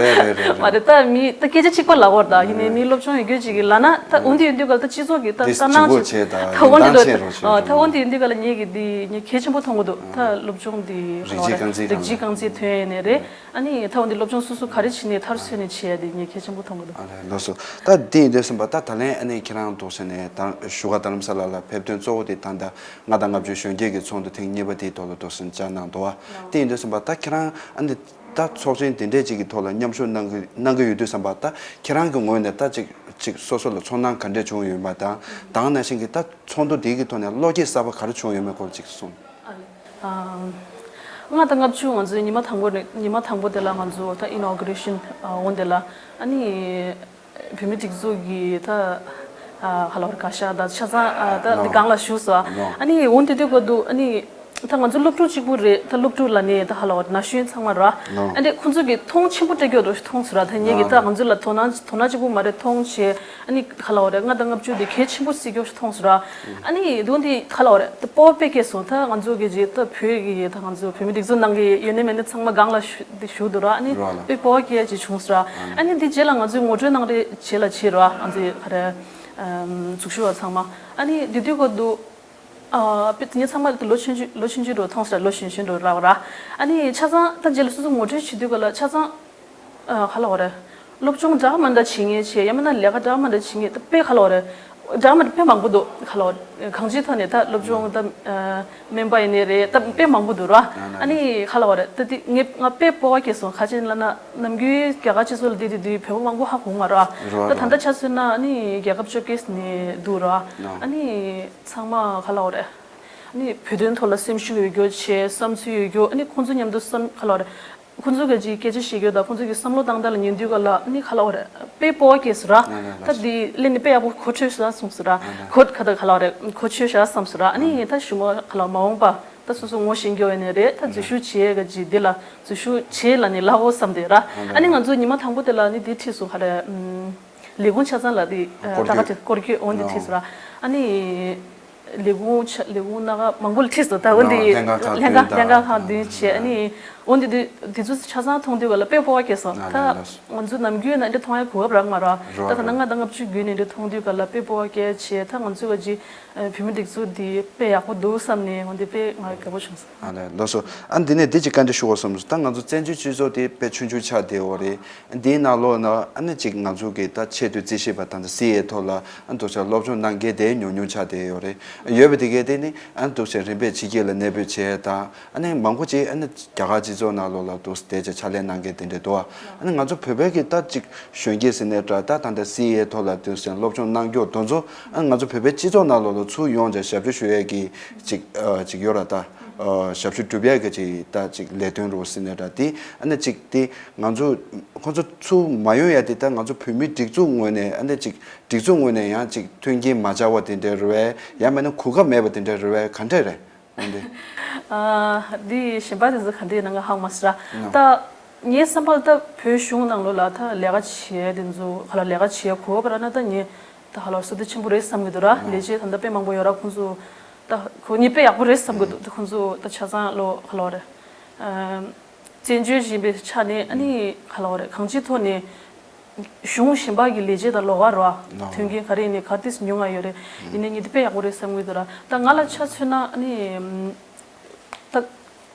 རེད་རེད་རེད་རེད། མ་རེད། ད་མི་ད་སྐད་ཆ་གཅིག་པ་ལབ་དགོས་རེད། ད་ཡིན་ནའི་མི་སློབ་སྦྱོང་ཡོད་རྒྱུ་ཅིག་གིས་ལབ་ན་ད་འོ་འདི་ཡོད་དུས་ག་ལ་ད་སྤྱི་ཚོགས་ཀྱི་ད་འདི་དཀའ་སྣང་ཅིག་ལྗིད་པོ་བྱས་ད་ད་འོ་འདི་ཡོད་དུས་ག་ལ་ད་འོ་འདི་ཡོད་དུས་ག་ལ་ངེད་ཀྱི་འདི་ངས་གལ་ཆེན་པོ་མཐོང་གི་འདུག་ད་སློབ་སྦྱོང་འདི་རིགས་གཅིག་རྐང་འཛིན་རིགས་གཅིག་རྐང་འཛིན་ཐོན་ཡས་ནས་རེད། ཨ་ནི་ད་འོ་འདི་སློབ་སྦྱོང་སོ་སོ་ག་རེ་བྱས་ནས་མཐར་སོན་ནས་བྱས་ཡ་འདི་ངས་གལ་ཆེན་པོ་མཐོང་གི་འདུག་ཨ་ལས་ལགས་སོ། ད་འདི་ཡིན་དུས་ཙམ་པ་ད་ད་ལན་ཨ་ནི་ཁྱེད་རང་འདུག་ཟེར་ནས་ད་བཞུགས་སྒར་རྡ་རམ་ས་ལ་ལ་ཕེབས་ཐོན་གཙོ་བོ་དེ་ད་ལྟ་ལྔ་དང་ལྔ་བཅུ་གཞོན་སྐྱེས་ཀྱི་ཚོགས་འདུ་ཐེངས་གཉིས་པ་དེའི་ཐོག་ལ་འདུག་ཟེར་བཅར་གནང་འདུག་བ། དེ་ཡིན་དུས་ཙམ་པ་ད་ཁྱེད་རང་ཨ་ནི་ད་ཚོགས་ཆེན་དེ་འདྲས་ཅིག་གི་ཐོག་ལ་མཉམ་ཞུགས་གནང་གི་གནང་གི་ཡོད་དུས་ཙམ་པ་ད་ཁྱེད་རང་གི་ངོས་ནས་ད་ཅིག་ཅིག་སོ་སོ་ལ་ཚོར་སྣང་ག་འདྲས་བྱུང་ཡོད་མེད་དང་ད་ག་ནང་བཞིན་གྱི་ད་ཚོགས་འདུ་དེ་གི་ཐོག་ནས་བློ་སྐྱེད་གསར་པ་ག་རེ་བྱུང་ཡོད་མེད་སྐོར་ཅིག་གསུངས། ཨ་ལྔ་དང་ལྔ་བཅུ་ང་ཚོའི་ཉི་མ་དང་པོ་རེད། ཉི་མ་དང་པོ་དེ་ལ་ང་ཚོ་ད་ཨིན་ཨོ་གུ་རེ་ཤན་འོང་དེ་ལ་ཨ་ནི་བོད་མི་སྒྲིག་འཛུགས་ཀྱི་ད་ཧ་ལ་བར་བཀའ་ཤག་ད་ཆ་ཚང་ད་འདི་སྒང་ལ་བཞུགས་སོ། ཨ་ནི་འོང་དེ་དུས་སྐབས་དུ་ཨ་ནི་ད་ང་ཚོ་སློབ་ཕྲུག་གཅིག་པུ་རེད། ད་སློབ་ཕྲུག་ལ་ནི་ད་ཧ་ལ་བར་ན་གཞོན་ཚང་མ་ར་ཨ་འདྲས་ཁོང་ཚོ་གི་མཐོང་ཆེན་པོ་སྤྲད་རྒྱུ་འདྲ་མཐོང་སོང་ར། ད་ངེད་ཀྱི་ད་ང་ཚོ་ལ་དོ་སྣང་དོ་སྣང་གཅིག་པུ་མ་རེད་མཐོང་བྱས། ཨ་ནི་ཁ་ལ་བ་རེད། ལྔ་དང་ལྔ་བཅུ་དེ་གལ་ཆེན་པོ་བརྩི་རྒྱུ་ཞིག་མཐོང་སོང་ར། ཨ་ནི་དུང་དེ་ཁ་ལ་བ་རེད། ད་སྤོབས་པ་དཔེ་སྐྱེས་སོང་། ད་ང་ཚོ་གི་རྗེས་ད་བོད་ཀྱི་ད་ང་ཚོ་བོད་མི་སྒྲིག་འཛུགས་ནང་གི་ཡོད་ནི་མེད་ནི་ཚང་མ་སྒང་ལ་བཞུགས་བཞུགས་འདུག་ར། ཨ་ནི་ར་ལ། དཔེ་སྤོབས་པ་སྐྱེ་ཅིག་བྱུང་སོང་ར། ཨ་ནི་དེ་རྗེས་ལ་ང་ཚོས་ངོ་སྤྲོད་གནང་རེས་བྱེད་ལ་བྱེད་ར། ང་ཚོའི་ཁ་རེ་འཛུགས་ཞུགས་པ་ཚང་མ། ཨ་ནི་དེ་དུས་སྐབས་དུ་ཨ་དཔེ་ངས་ཚང་མ་ལོ་ཆུང་ཆུང་ལོ་ཆུང་ཆུང་འགྲོ་མཐོང་སོང་ར། ལོ་གཞོན་གཞོན་འགྲོ་ར་བ་ར། ཨ་ནི་ཆ་ཚང་ད་རྗེས་ལ་སོ་སོ་ངོ་སྤྲོད་བྱེད་དུས་སྐབས་ལ་ཆ་ཚང་ཨ་ཁ་ལ་བ་རེད། སློབ་སྦྱོང་འདྲ་མི་འདྲ་བྱེད་མཁན་བྱས་ཡང་མིན་ན་ལས་ཀ་འདྲ་མི་འདྲ་བྱེད་མཁན་ད་དཔེ་ཁ་ལ་བ་རེད། འདྲ་མི་འདྲ་དཔེ་མང་པོ་འདུག་ཁ་ལ་བ་རེད། གང་ཅིའི་ཐོག་ནས་ད་སློབ་སྦྱོང་ད་ཨ་སྨན་པ་ཡིན་ནའི་རེད། ད་དཔེ་མང་པོ་འདུག་ར། ཨ་ནི་ཁ་ལ་བ་རེད། ད་དེ་ངས་ང་དཔེ་སྤོབས་པ་སྐྱེས་སོང་། ག་ཅི་ལབ་ན་ནམ་རྒྱུན་རྒྱ་གར་སྤྱི་ཚོགས་ལ་བསྡད་དེ་དུས་བོད་པ་མང་པོ་ཧ་གོ་མ་ར། ར་ད་ད་ར། ལྟ་ཆ་མཚོན་ན་ཨ་ནི་རྒྱལ་ཁབ་བཅོ་བརྒྱད་ནས་འདུག་ར། ཨ་ནི་ཚང་མ་ཁ་ལ་བ་རེད། ཨ་ནི་བོད་དོན་ཐོག་ལ་སེམས་ཤུགས་ཡོད་རྒྱུ་བྱས་བསམ་ཚུལ་ཡོད་རྒྱུ། ཨ་ནི་ཁོང་ཚོ་མཉམ་དུ་བསམ་ཁ་ལ་བ་རེད། ཁོང་ཚོ་གི་ཅིག་སྐད་ཆ་བཤད་རྒྱུ་དང་ཁོང་ཚོ་གི་བསམ་བློ་བཏང་སྟངས་ལ་ཉན་དུས་ག་ལ་ཨ་ནི་ཁ་ལ་བ་རེད། དཔེ་སྤོབས་པ་སྐྱེས་སོང་ར། ད་འདི་ལས་ནི་དཔེ་ཡག་པོ་གོ་ཆོད་ཤག་གསུངས་སོང་ར། གོ་ཁ་ད་ཁ་ལ་བ་རེད། གོ་ཆོད་ཤག་བསམ་སོང་ར། ཨ་ནི་ད་གཞུག་མ་ཁ་ལ་མ་འོངས་པ་ད་སོ་སོ་ངོ་ཤེས་རྒྱུ་ཡོད་ནི་རེད། ད་འཛུལ་ཞུགས་བྱེད་ག་ཅིག་འདི་ལ་འཛུལ་ཞུགས་བྱེད་ལ་ནི་ལ་འོ་བསམ་དེ་ར། ཨ་ནི་ང་ཚོ་ཉི་མ་དང་པོ་དེ་ལ་ནི་འདི་ཁྲིད་སོང་ག་རེ། ལས་ཁུངས་ཆ་ཚང་ལ་དེ་ད་ག་དེ་སྐོར་སྐྱོད་འོང་དེ་ཁྲིད་སོང་ར། ཨ་ནི་ལས་ཁུངས་ཆ་ལས་ཁུངས་སྣ་ཁ་མང་པོ་ལ་ཁྲིད་སོང་། ད་འོན་ཏེ་ལྷན་ཁང་ཁག་ལྷན་ཁང་བདུན་ལྷན་ཁང་ཁག་བདུན་བྱས། ཨ་ནི་འོན་ཏེ་དེ་དེ་ཚོ་ཆ་ཚང་མཐོང་དུས་ག་ལ་དཔེ་སྤོབས་པ་སྐྱེས་སོང་། ད་ང་ཚོ་ནམ་རྒྱུན་ན་འདི་མཐོང་ཡ་གོ་སྐབས་རག་མ་ར། ད་ད་ལྟ་ལྔ་དང་ལྔ་བཅུ་བརྒྱུད་ནས་འདི་མཐོང་དུས་ག་ལ་དཔེ་སྤོབས་པ་སྐྱེས་བྱས། ད་ང་ཚོ་ག་ཅི་བོད་མི་སྒྲིག་འཛུགས་འདི་དཔེ་ཡག་པོ་འདུག་བསམ་ནས་འོན་ཏེ་དཔེ་ང་དགའ་པོ་བྱུང་སོང་། ཨ་ལས་ལགས་སོ། ཨ་འདི་ནས་འདི་ཅིག་བཀའ་འདྲི་ཞུ་དགོས་བསམ་སོང་། ད་ང་ཚོ་བཙན་བྱོལ་སྤྱི་ཚོགས་དེ་དཔེ་ཆུང་ཆུང་ཆགས་བསྡད་ཡོད་རེད། འདིའི་ནང་ལོགས་ན་ཨ་ནི་ཅིག་ང་ཚོ་གི་ད་ཆེས་མཐོའི་རྩིས་ཞིབ་པ་དང་ད་སི་ཨེ་ཐོག་ལ་ཨ་འདུག་ཆ་སློབ་སྦྱོང་གནང་མཁན་དེ་ཉུང་ཉུང་ཆགས་བསྡད་ཡོད་རེད། ཡོད་པ་དེ་གས་དེ་ནི་ཨ་འདུག་ཆ་རིམ་པས་ཕྱི་རྒྱལ་ལ་གནས་སྤོས་བྱས་དང་ཨ་ནི་མང་པོ་ཅིག་ཨ་ནི་རྒྱ་གར་སྤྱི་ཚོགས་ནང་ལོགས་ལ་འདུག་བསྡད་བྱས་ཕྱག་ལས་གནང་མཁན་དེ་འདྲས་འདུག་ཨ་ནི་ང་ཚོ་བོད་པའི་གི་ད་ཅིག་གཞོན་སྐྱེས་ཟེར་ནའི་འདྲ། ད་ད་ལྟ་སི་ཨེ་ཐོག་ལ་འདུག་ཆ་སློབ་སྦྱོང་གནང་རྒྱུ་དེ་ཚོ་ཨ་ནི་ང་ཚོ་བོད་པའི་སྤྱི་ཚོགས་ནང་ལོགས་ལ་ཚུར་ཡོང་བྱས་ཞབས་ཞུ་ཞུ་ཡས་ཀྱི་ཅིག་ཨ་ཅིག་ཡོད་ར། ད་ཨ་ཞབས་ཞུ་སྒྲུབ་ཡས་ཀྱི་ཅིག་ད་ཅིག་ལས་དོན་རུ་ཟེར་ནའི་འདྲ། དེ་ཨ་ནི་ཅིག་དེ་ང་ཚོ་ཁོང་ཚོ་ཚུར་མ་ཡོང་ཡ་དེ་ད་ང་ཚོ་བོད་མི་སྒྲིག་འཛུགས་ངོས་ནས་ཨ་ནི་ཅིག་སྒྲིག་འཛུགས་ངོས་ནས་ཡང་ཅིག་མཐུན་རྐྱེན་མ་སྦྱར་བ་དེ་འདྲ་རེད་བས། ཡང་མིན་ན་གོ་སྐབས་མེད་པ་དེ་འདྲ་རེད་བས། ག་འདྲ་རེད་འོན་ཏེ། ཨ་འདི་གཞན་པ་དེ་ཚོ་ག་འདྲ་ཡིན་ན་ང་ཧ་གོ་མ་སོང་ར། ད་ངའི་བསམ་པར་ད་བོད་གཞུང་ནང་ལོགས་ལ་ད་ལས་ཀ་བྱེད་དེ་ཚོ་ཧ་ལ་ལས་ཀ་བྱེད་གོ་བ་ར་ན་ད་ངས་ད་ཧ་ལ་བསོད་བདེ་ཆེན་པོ་རེད་བསམ་གྱི་འདུག་ར། ལས་བྱེད་ད་ལྟ་དཔེ་མང་པོ་ཡོད་ར། ཁོང་ཚོ་ད་ཁོ་གཉིས་དཔེ་ཡག་པོ་རེད་བསམ་གྱི་འདུག་ད་ཁོང་ཚོ་ད་ཆ་ཚང་ལོ་ཧ་ལ་རེད། བཙན་བྱོལ་ཞིག་ཡིན་པའི་ཆ་ནས་ཨ་ནི་ག་ལབ་དགོས་རེད། གང་ཅིའི་ཐོག་ནས་གཞུང་གཞན་པ་གི་ལས་བྱེད་དང་ལོགས་ཀ་རེད་བ། ཨ་མཐུན་རྐྱེན་ག་རེ་ཡིན་ནའི་ག་ཏིས་ཉུང་ང་ཡོད་རེད། ཡིན་ནའི་ངས་འདི་དཔེ་ཡག་པོ་རེད་བསམ་གྱི་འདུག་ར། ད་ང་ལ་ཆ་མཚོན་ན་ཨ་ནི་ད་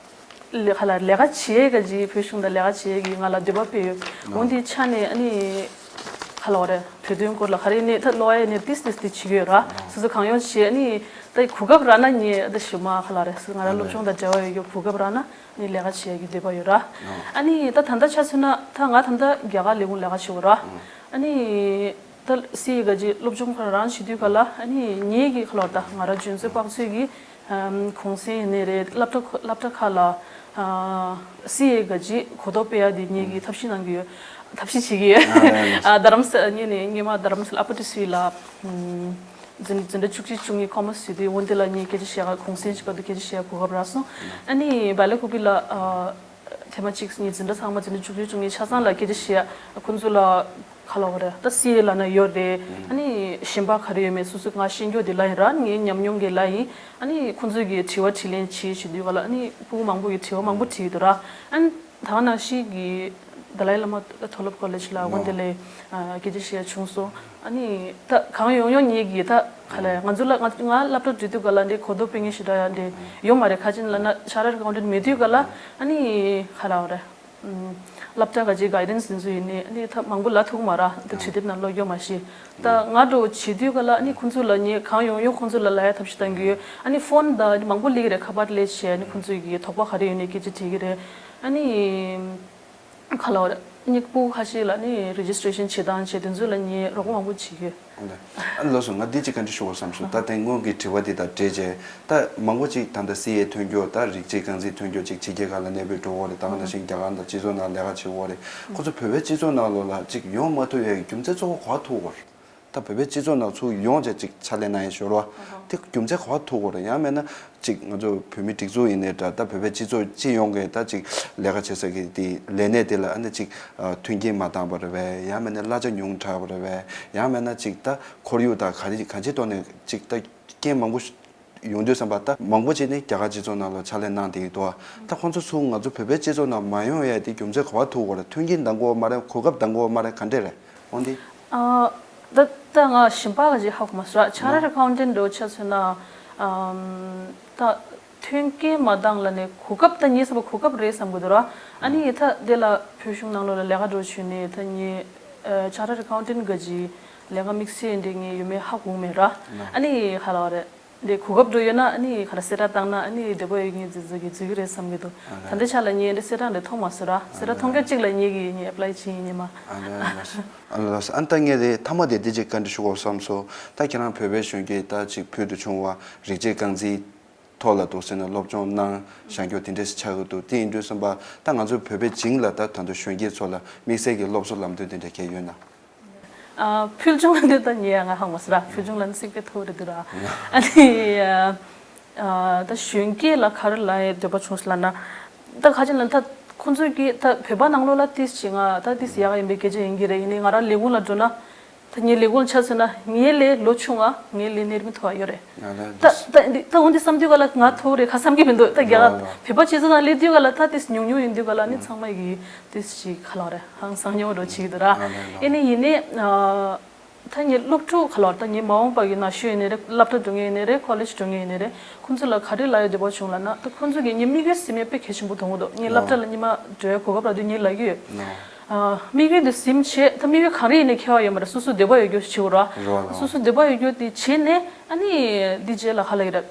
ལས་ཁ་ལ་ལས་ཀ་བྱེད་ག་ཅིག་བོད་གཞུང་དང་ལས་ཀ་བྱེད་ཀྱི་ང་ལ་འདོད་པ་སྤེལ་ཡོད། འོ་འདི་ཆ་ནས་ཨ་ནི་ཁ་ལ་བ་རེད། བོད་དོན་སྐོར་ལ་ག་རེ་ནས་ད་ལོ་ཨེ་ནས་ཏིས་ཏིས་ཏིས་བྱེད་ཀྱི་ཡོད་ར། སོ་སོ་གང་ཡོང་བྱེད། ཨ་ནི་ད་གོ་སྐབས་རག་ན་ངས་ད་ཞུ་མ་ཁ་ལ་རེད། སོ་ང་རང་སློབ་སྦྱོང་དང་འབྲེལ་བ་ཡོད་རྒྱུ་གོ་སྐབས་རག་ན་ཨ་ནི་ལས་ཀ་བྱེད་ཀྱི་འདོད་པ་ཡོད་ར། ཨ་ནི་ད་ད་ལྟ་ཆ་མཚོན་ན་ད་ང་ད་ལྟ་རྒྱ་གར་ལས་ཁུངས་ལས་ཀ་བྱེད་དགོས་ར། ཨ་ནི། ད་སི་ཨེ་ག་ཅིག་སློབ་སྦྱོང་ཁོ་རང་བྱེད་དུས་ག་ལ་ཨ་ནི་ངེད་ཀྱི་ཁ་ལོ་ད་ང་རང་འཇོན་ཚོད་དཔག་ཚོད་ཀྱི་ཨམ་གུང་སེང་ཡིན་ནའི་རེད། སློབ་གྲྭ་ཁོ་སློབ་གྲྭ་ཁག་ལ་ཨ་སི་ཨེ་ག་ཅིག་གོ་རྟོགས་སྤེལ་ཡ་དེ་ངེད་ཀྱིས་ཐབས་ཤེས་གནང་གི་ཡོད། ཐབས་ཤེས་བྱེད་ཀྱི་ཡོད། ཨ་རྡ་རམ་ས་ངེད་ནས་ངེད་མ་རྡ་རམ་ས་ལ་ཨ་པ་ཏི་སི་ལ་ཨམ་འཛིན་འཛིན་གྲྭ་བཅུ་གཅིག་བཅུ་གཉིས་ཁོ་མོ་ཟེར་དུས་འོན་ཏེ་ལ་ངེད་སྐད་ཆ་བཤད་ག་གུང་སེང་ཞིག་ག་དུས་སྐད་ཆ་བཤད་ག་གོ་སྐབས་རག་སོང་། ཨ་ནི་བལ་ལེ་ཁུ་པི་ལ་ཨ། ཐེངས་མ་གཅིག་ངའི་འཛིན་གྲྭ་ཚང་མ་འཛིན་གྲྭ་བཅུ་གཅིག་བཅུ་གཉིས་ཆ་ཚང་ལ་སྐད་ཆ་བཤད་ཡ། ཁོང་ཚོ་ལ་ག་ལབ་དགོས་རེད། ད་སི་ཨེ་ལབ་ན་ཡོད་རེད། ཨ་ནི་གཞན་པ་ག་རེ་ཡོད་མེད་སོ་སོ་ང་ཤེས་རྒྱུ་དེ་ལབ་ཡིན་ར། ངའི་ཉམས་མྱོང་གི་ལབ་ཡིན། ཨ་ནི་ཁོང་ཚོས་ཀྱི་དྲི་བ་དྲིས་ལན་བྱེད་བྱེད་དུས་ག་ལ་ཨ་ནི་སྤུ་གུ་མང་པོ་གི་དྲི་བ་མང་པོ་དྲིས་ཡོད་ར། ཨ་ནི་ད་ག་ནང་བཞིན་གྱི་དཱ་ལའི་བླ་མ་མཐོ་སློབ་ཀོ་ལེཇ་ལ་དབོན་སྡེ་ལས་སྐད་ཆ་བཤད་ཡ་བྱུང་སོང་། ཨ་ནི་ད་གང་ཡོང་ཡོང་ངེད་ཀྱིས་ད་ག་ལས་ང་ཚོ་ལ་ང་ང་སློབ་གྲྭ་འགྲོ་དུས་ག་ལ་འདི་གོ་རྟོགས་སྤེལ་མཁན་ཞེ་དྲག་ཡང་འདི་ཡོད་མ་རེད། ཁ་ཅིག་ལབ་ན་ཤ་ར་ཀའུན་ཊན་མེད་དུས་ག་ལ་ཨ་ནི་ག་ལབ་དགོས་རེད། ཨམ་སློབ་གྲྭ་ག་ཅིག་གའི་ཌན་སི་འདི་ཚོ་ཡིན་ནའི་ཨ་ནི་ད་མང་པོ་ལབ་ཐུབ་མ་རེད། ད་བྱེད་དེབ་ནང་ཀློག་ཡོད་མ་ཤེས། ད་ང་འགྲོ་བྱེད་དུས་ག་ལ་ཨ་ནི་ཁོང་ཚོ་ལ་ངས་གང་ཡོང་ཡོང་ཁོང་ཚོ་ལ་ལབ་ཡ་ཐབས་ཤེས་གཏང་གི་ཡོད། ཨ་ནི་ཕོན་ད་མང་པོ་སླེབས་ཀྱི་རེད། ཁ་པར་སླེབས་བྱས་ཨ་ནི་ཁོང་ཚོ་གི་དོགས་པ་ག་རེ་ཡོད་ནའི་སྐད་ཆ་དྲིས་ཀྱི་རེད། ཨ་ནི། ག་ལབ་དགོས་རེད། སྙིགས་སྤུ་ཁ་ཤས་ལ་ནི་རེ་ཇི་སི་ཊེ་ཤན་བྱེད་སྟངས་བྱས་དེ་ཚོ་ལ་ངས་རོགས་པ་མང་པོ་བྱེད་ཀྱི་ཡོད། ཨ་ལགས་སོ། ང་འདི་གཅིག་བཀའ་འདྲི་ཞུ་བར་བསམ་སོང་། ད་དེ་སྔོན་གྱི་དྲི་བ་འདི་དང་འབྲེལ་བྱས་ད་མང་པོ་ཅིག་ད་ལྟ་སི་ཨེ་ཐོན་རྒྱུ་ད་རིགས་གཅིག་རྐང་འཛིན་ཐོན་རྒྱུ་ཅིག་ཕྱི་རྒྱལ་ཁག་ལ་གནས་སྤོས་འགྲོ་འོ་རེད། ད་ག་ནང་བཞིན་རྒྱ་གར་དང་སྤྱི་ཚོགས་ནང་ལས་ཀ་བྱེད་འོ་རེད། ཁོ་ཚོ་བོད་པའི་སྤྱི་ཚོགས་ནང་ལོགས་ལ་ཅིག་ཡོང་མ་ཐུབ་ཡའི་རྒྱུ་མཚན་གཙོ་བོ་ག་པར་ཐུག་གོ་རེད། ད་བོད་པའི་སྤྱི་ཚོགས་ནང་ཚུར་ཡོང་བྱས་ཅིག་ཕྱག་ལས་གནང་ཡས་ཞོར་བ་དེ་རྒྱུ་མཚན་ག་པར་ཐུག་གོ་རེད། ཡང་མིན་ན་ཅིག་ང་ཚོ་བོད་མི་སྒྲིག་འཛུགས་ཡིན་ནའི་འདྲ་ད་བོད་པའི་སྤྱི་ཚོགས་སྤྱི་ཡོངས་ཀྱི་ད་ཅིག་ལས་ཀ་བྱེད་ས་གི་དེ་ལས་གནས་དེ་ལ་ཨ་ནི་ཅིག་མཐུན་རྐྱེན་མ་འདང་བ་རེད་པས། ཡང་མིན་ན་གླ་ཆ་ཉུང་དྲགས་པ་རེད་པས། ཡང་མིན་ན་ཅིག་ད་ཁོར་ཡུག་དང་ག་རེ་གང་ཅིའི་ཐོག་ནས་ཅིག་ད་རྐྱེན་མང་པོ་ཡོང་དུས་ཙམ་པ་ད་མང་པོ་ཅིག་ནི་རྒྱ་གར་སྤྱི་ཚོགས་ནང་ལ་ཕྱག་ལས་གནང་བསྡད་ཀྱི་འདུག་ད་ཁོང་ཚོ་ཚུར་ང་ཚོ་བོད་པའི་སྤྱི་ཚོགས་ནང་མ་ཡོང་ཡས་དེ་རྒྱུ་མཚན་ག་པར་ཐུག་གོ་རེད། མཐུན་རྐྱེན་འདང་གོ་མ་རེད། གོ་སྐབས་འདང་གོ་མ་རེད། ག་འདྲས་རེད། འོན་ཏེ། ཨ། ད་ད་ང་གཞན་པ་ག་ཅིག་ཧ་གོ་མ་སོང་ར། ཆ་ར་ཨ་ཀའུན་ཊན་འདྲ་བོ་ཆ་མཚོན་ན། ཨམ། ད་མཐུན་རྐྱེན་མ་འདང་ལབ་ནས་གོ་སྐབས། ད་ངས་བསམ་པ་གོ་སྐབས་རེད་བསམ་གི་འདུག་ར། ཨ་ནི་ད་དེ་ལ་བོད་གཞུང་ནང་ལོགས་ལ་ལས་ཀ་འདྲ་བོ་བྱས་ནས་ད་ངས་ཨ་ཆ་ར་ཀའུན་ཊན་ག་ཅིག་ལས་ཀ་དམིགས་བསལ་འདྲ་ངས་ཡོད་མེད་ཧ་གོ་མེད་ར། ཨ་ནི་ག་ལབ་དགོས་རེད། འདི་གོ་སྐབས་འདྲ་ཡོད་ན་ཨ་ནི་ག་རེ་གསལ་བསྒྲགས་བཏང་ན་ཨ་ནི་བདེ་པོ་ཡོད་ངེས་འཛུལ་འཛུལ་གྱི་འཛུལ་གྱི་རེད་བསམ་གྱི་འདུག་ཨ་ད་ལྟའི་ཆ་ལ་ངས་འདི་གསལ་བསྒྲགས་འདི་མཐོང་མ་སོང་ར། གསལ་བསྒྲགས་མཐོང་མཁན་གཅིག་ལ་ངེད་ཀྱིས་ངས་ཨེབ་ལའི་བྱེད་ཡིན་ཉི་མ། ཨ་ལགས་སོ། ཨ་ལགས་སོ། ཨ་ནི་ད་ངས་དེ་མཐའ་མ་དེ་འདི་གཅིག་བཀའ་འདྲི་ཞུ་དགོས་བསམ་སོང་། ད་ཁྱེད་རང་བོད་པའི་གཞོན་སྐྱེས་ད་ཅིག་ཕུལ་དུ་བྱུང་བ་རིགས་གཅིག་རྐང་འཛིན་ཐོག་ལ་འདུག་ཟེར་ན་སློབ་སྦྱོང་གནང་བཞག་རྒྱུ་དེ་འདྲས་ཆགས་ཀྱི་འདུག་དེ་ཡིན་དུས་ཙམ་པ་ད་ང་ཚོ་བོད་པའི་བྱིངས་ལ་ད་ད་དུང་གཞོན་སྐྱེས་ཚོ་ལ་དམིགས་བསལ་གྱི་སློབ་གསོ་ལམ་སྟོན་དེ་འདྲས་གང་ཡོད་ན། ཨ། ཕུལ་བྱུང་ལ་འདི་ལྟ་ཉེ་ཡ་ང་ཧང་མ་སི་ར། ཕུལ་བྱུང་ལ་ནི་སིག་པའི་ཐོག་རེད་འདུག་ར། ཨ་ནི་ཨ་ད་གཞོན་སྐྱེས་ལ་ག་རེ་ལབ་ཡས་འདོད་པ་བྱུང་སོང་ལབ་ན། ད་ག་ཅི་ལབ་ན་ད་ཁོང་ཚོས་ཀྱིས་ད་བོད་པ་ནང་ལོགས་ལ་ཏིས་ཅིག་ང་ད་ཏིས་ཡག་ཡིན་པའི་སྐད་ཆ་ཡིན་གྱི་རེད། ཡིན་ནའི་ང་རང་ལས་ཁུངས་ལ་འགྲོ་ན། ད་ངའི་ལས་ཁུངས་ལ་ཆ་མཚོན་ན་ངའི་ལས་ལོ་ཆུང་ང་ངའི་ལས་ནས་རིམ་མཐོ་བ་ཡོད་རེད། ད་ད་འདི་ད་འོ་འདི་བསམ་དུས་ག་ལ་ང་མཐོ་རེད་ག་བསམ་གྱི་མི་འདུག་ད་རྒྱ་གར་བོད་པ་སྤྱི་ཚོགས་ནང་སླེབས་དུས་ག་ལ་ད་ཏིས་ཉུང་ཉུང་ཡིན་དུས་ག་ལ་ནི་ཚང་མ་གི་ཏིས་ཅིག་ག་ལབ་རེད་ཧང་སང་ཉོ་འགྲོ་བྱེད་ཀྱི་འདུག་ར། ཨེ་ནི་ཡིན་ནའི་ད་ངའི་སློབ་ཕྲུག་ག་ལབ་རེད། ད་ངའི་མ་འོངས་པ་གི་ན་གཞོན་ཡིན་ནའི་རེད། སློབ་གྲྭ་འགྲོ་མཁན་ཡིན་ནའི་རེད། ཁོ་ལེཇ་འགྲོ་མཁན་ཡིན་ནའི་རེད། ཁོང་ཚོ་ལ་ག་རེ་ལབ་ཡ་འདོད་པ་བྱུང་ལབ་ན་ད་ཁོང་ཚོ་གི་ངའི་དམིགས་ཡུལ་ཟིན་ཡ་དཔེ་གལ་ཆེན་པོ་མཐོང་གི་འདུག་ངའི་སློབ་གྲྭ་ལ་ཉི་མ་འགྲོ་ཡ་གོ་སྐབས་རག་དུས་ངས་ལབ་ཀྱི་ཡོད། དམིགས་ཡུལ་དེ་ཟིན་བྱས་ད་དམིགས་ཡུལ་ག་རེ་ཡིན་ནའི་ཁྱད་པར་ཡོད་མ་རེད། སོ་སོ་འདོད་པ་ཡོད་རྒྱུ་ཞིག་བྱེད་དགོས་ར། སོ་སོ་འདོད་པ་ཡོད་རྒྱུ་དེ་བྱས་ནས་ཨ་ནི་འདི་རྗེས་ལ་ག་ལབ་ཀྱི་རེད།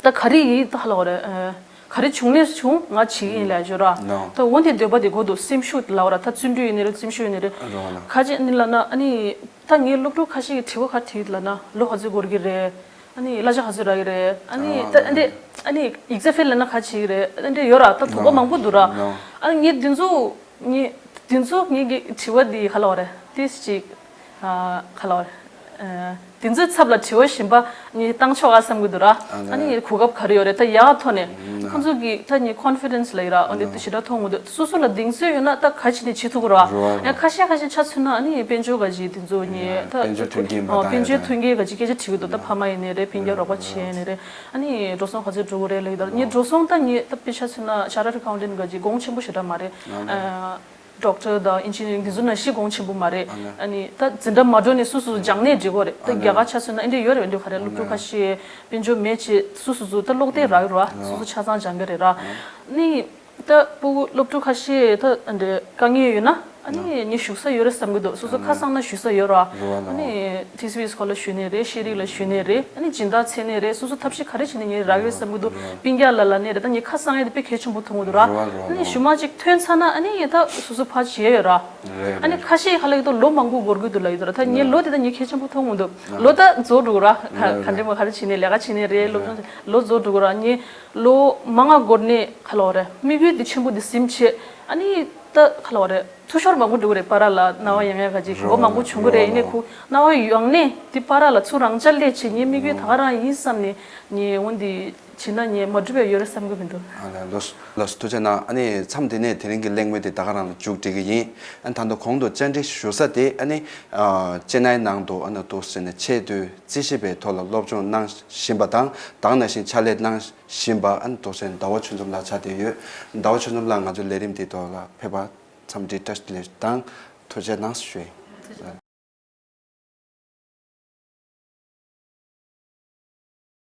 ད་ག་རེ་ཡིན་ད་ག་ལབ་དགོས་རེད། ཨ། ག་རེ་བྱུང་ནས་བྱུང་ང་བྱེད་ཀྱི་ཡིན་ལབ་བརྗོད་ར། ད་འོ་དེ་འདོད་པ་དེ་དགོས་འདུག་སེམས་ཤུགས་ལབ་དགོས་ར། ད་བརྩོན་འགྲུས་ཡིན་ནའི་རེད། སེམས་ཤུགས་ཡིན་ནའི་རེད། ག་ཅི་ནི་ལབ་ན་ཨ་ནི་ད་ངའི་སློབ་ཕྲུག་ཁ་ཤས་ཀྱིས་དྲི་བ་ག་དྲིས་ལབ་ན་ལོ་ག་ཚོད་འགོར་གྱི་རེད། ཨ་ནི་གླ་ཆ་ག་ཚོད་རག་གི་རེད། ཨ་ནི་ད་ཨ་འདྲས་ཨ་ནི་ཡིག་ཚད་ཕེལ་ལབ་ན་ག་བྱེད་ཀྱི་རེད། ཨ་འདྲས་ཡོད་ར། ད་དོགས་པ་མང་པོ་འདུག་ར། ཨ་ངས་འདི་ཚོ་ངས་འདི་ཚོ་ངས་ཀྱི་དྲི་བ་འདི་ག་ལབ་དགོས་རེད། ཏིས་ཅིག་ཨ་ག་ལབ་དགོས་རེད། ཨ་འདི་ཚོའི་ཚབ་ལ་དྲི་བ་གཞན་པ་ངས་བཏང་ཆོག་ག་བསམ་གྱི་འདུག་ར། ཨ་ནི་གོ་སྐབས་ག་རེ་ཡོད་རེད། ད་ཡག་ཐོག་ནས་ཁོང་ཚོ་གི་ད་ངས་ཀོན་ཕི་ཌེན་སི་ལབ་ཡོད་ར། ཨ་ནི་ཞེ་དྲག་མཐོང་མི་འདུག་སོ་སོ་ལ་གདེང་ཚོད་ཡོད་ན་ད་ག་བྱས་ནས་བྱེད་ཐུབ་ཀྱི་རེད་བ། ཡང་ཁ་ཤས་ཁ་ཤས་ཆ་མཚོན་ན་ཨ་ནི་དཔལ་འབྱོར་ག་ཅིག་འདི་ཚོ་ངས་ད་དཔལ་འབྱོར་མཐུན་རྐྱེན་མ་ཨ་འདང་དཔལ་འབྱོར་ཡ་མཐུན་རྐྱེན་ག་ཅིག་སྐད་ཆ་དྲི་གི་འདུག་ད་ཕ་མ་ཡིན་ནའི་རེད། སྤུན་ཀྱག་རོགས་པ་བྱེད་ཡིན་ནའི་རེད། ཨ་ནི་འགྲོ་སོང་ག་ཚོད་འགྲོ་གི་རེད་ལབ་ཡོད་ད། ངས་འགྲོ་སོང་ད་ངས་ད་དཔེ་ཆ་མཚོན་ན་ཤ་ར་ཀའུན་ཊན་ག་ཅིག་གོང་ཆེན་པོ་ཞེ་དྲག་མ་རེད། ཨ། ཌོག་ཊར་དང་ཨིན་ཇི་ནི་ཡ་རིང་འདི་ཚོ་ནང་བཞིན་གོང་ཆེན་པོ་མ་རེད། ཨ་ནི་ད་འཛིན་གྲྭ་མ་འགྲོ་ནས་སོ་སོ་སྦྱངས་གནས་བྱེད་དགོས་རེད། ད་རྒྱ་གར་ཆ་མཚོན་ན་ཨེ་འདྲ་ཡོད་རེད། འདི་ག་རེ་སློབ་ཕྲུག་ཁ་ཤས་དཔལ་འབྱོར་མེད་ཅེས་སོ་སོ་སོ་ད་ཀློག་དེབ་རག་ཡོད་ར། སོ་སོ་ཆ་ཚང་སྦྱང་གི་རེད་ར། ནི་ད་སྤུ་གུ་སློབ་ཕྲུག་ཁ་ཤས་ད་འདི་དཀའ་ངལ་ཡོད་ན་ཨ་ནི་ངས་བཞུགས་ས་ཡོད་རེད་བསམ་གི་འདུག་སོ་སོ་ཁ་གསང་ན་བཞུགས་ས་ཡོད་ར། ཨ་ནི་ཊི་སི་ཝི་སི་ཁོ་ལ་ཞུས་ནས་རེད། ཤེས་རིག་ལ་ཞུས་ནས་རེད། ཨ་ནི་སྦྱིན་བདག་འཚོལ་ནས་རེད། སོ་སོ་ཐབས་ཤེས་ག་རེ་བྱས་ནས་ངས་རག་ཡོད་བསམ་གི་འདུག་སྤུན་ཀྱག་ལ་ལ་ནས་རེད། ད་ངས་ཁ་གསང་ཡས་དེ་དཔེ་གལ་ཆེན་པོ་མཐོང་གི་འདུག་ར། ཨ་ནི་གཞུག་མ་ཅིག་ཐོན་ཚར་ན་ཨ་ནི་ད་སོ་སོ་ཕར་བྱས་ཡོད་ར། ཨ་ནི་ཁ་ཤས་ཧ་ལས་ཀྱི་འདུག་ལོ་མང་པོ་འགོར་གི་འདུག་ལབ་ཡོད་ར། ད་ངས་ལོ་དེ་ད་ངས་གལ་ཆེན་པོ་མཐོང་གི་འདུག་ལོ་ད་རྫོགས་འགྲོ་གི་ར། ག་ག་འདྲ་མོ་ག་རེ་བྱས་ནས་ལས་ཀ་བྱས་ནས་རེད། ལོ་ལོ་རྫོགས་འགྲོ་གི་ར། ངས་ལོ་མང་ང་འགོར་ནས་ག་ལབ་དགོས་རེད། དམིགས་ཡུལ་འདི་ཆེན་པོ་འདི་ཟིན་བྱས་ཨ་ནི་ད་ག་ལབ་དགོས་རེད། འཐུས་ཤོར་མང་པོ་འགྲོ་གི་རེད། བར་ལ་སྣང་བ་ཡང་ཡང་ག་ཅིག་མགོ་མང་པོ་བྱུང་གི་རེད། ཡིན་ནའི་ཁོ་སྣང་བ་ཡོད་ནས་དེ་བར་ལ་ཚུར་རང་འཇགས་སླེབས་བྱས་ངའི་དམིགས་ཡུལ་ད་ག་རང་ཡིན་བསམ་ནས་ངས་འོ་འདི་བྱས་ན་ངས་མ་འགྲུབ་པ་ཡོད་རེད་བསམ་གི་མི་འདུག་ཨ་ལགས་ལགས་སོ་ཐུགས་རྗེ་གནང་། ཨ་ནི་མཚམས་འདི་ནས་དེ་རིང་གི་གླེང་མོལ་འདི་ད་ག་རང་ལ་མཇུག་སྒྲིལ་གི་ཡིན། ཨ་ནི་ད་དུང་གོང་དུ་བཅར་འདྲི་ཞུ་ས་དེ་ཨ་ནི་ཨ་ཅེ་ནའི་ནང་དུ་ཨ་ནི་འདུག་ཟེར་ནས་ཆེས་མཐོའི་རྩིས་ཞིབ་པའི་ཐོག་ལ་སློབ་སྦྱོང་གནང་བཞིན་པ་དང་ད་ག་ནང་བཞིན་ཕྱག་ལས་གནང་བཞིན་པ་ཨ་ནི་འདུག་ཟེར་ནས་ཟླ་བ་ཆོས་འཛོམས་ལགས་ཆགས་བསྡད་ཡོད། ཟླ་བ་ཆོས་འཛོམས་ལགས་ང་ཚོའི་ལས་རིམ་འདིའི་ཐོག་ལ་ཕེབས་པ་འཚམས་འདྲི་བཀྲ་ཤིས་བདེ་ལེགས་དང་ཐུགས་རྗེ་གནང་ཞུ་ཡིན།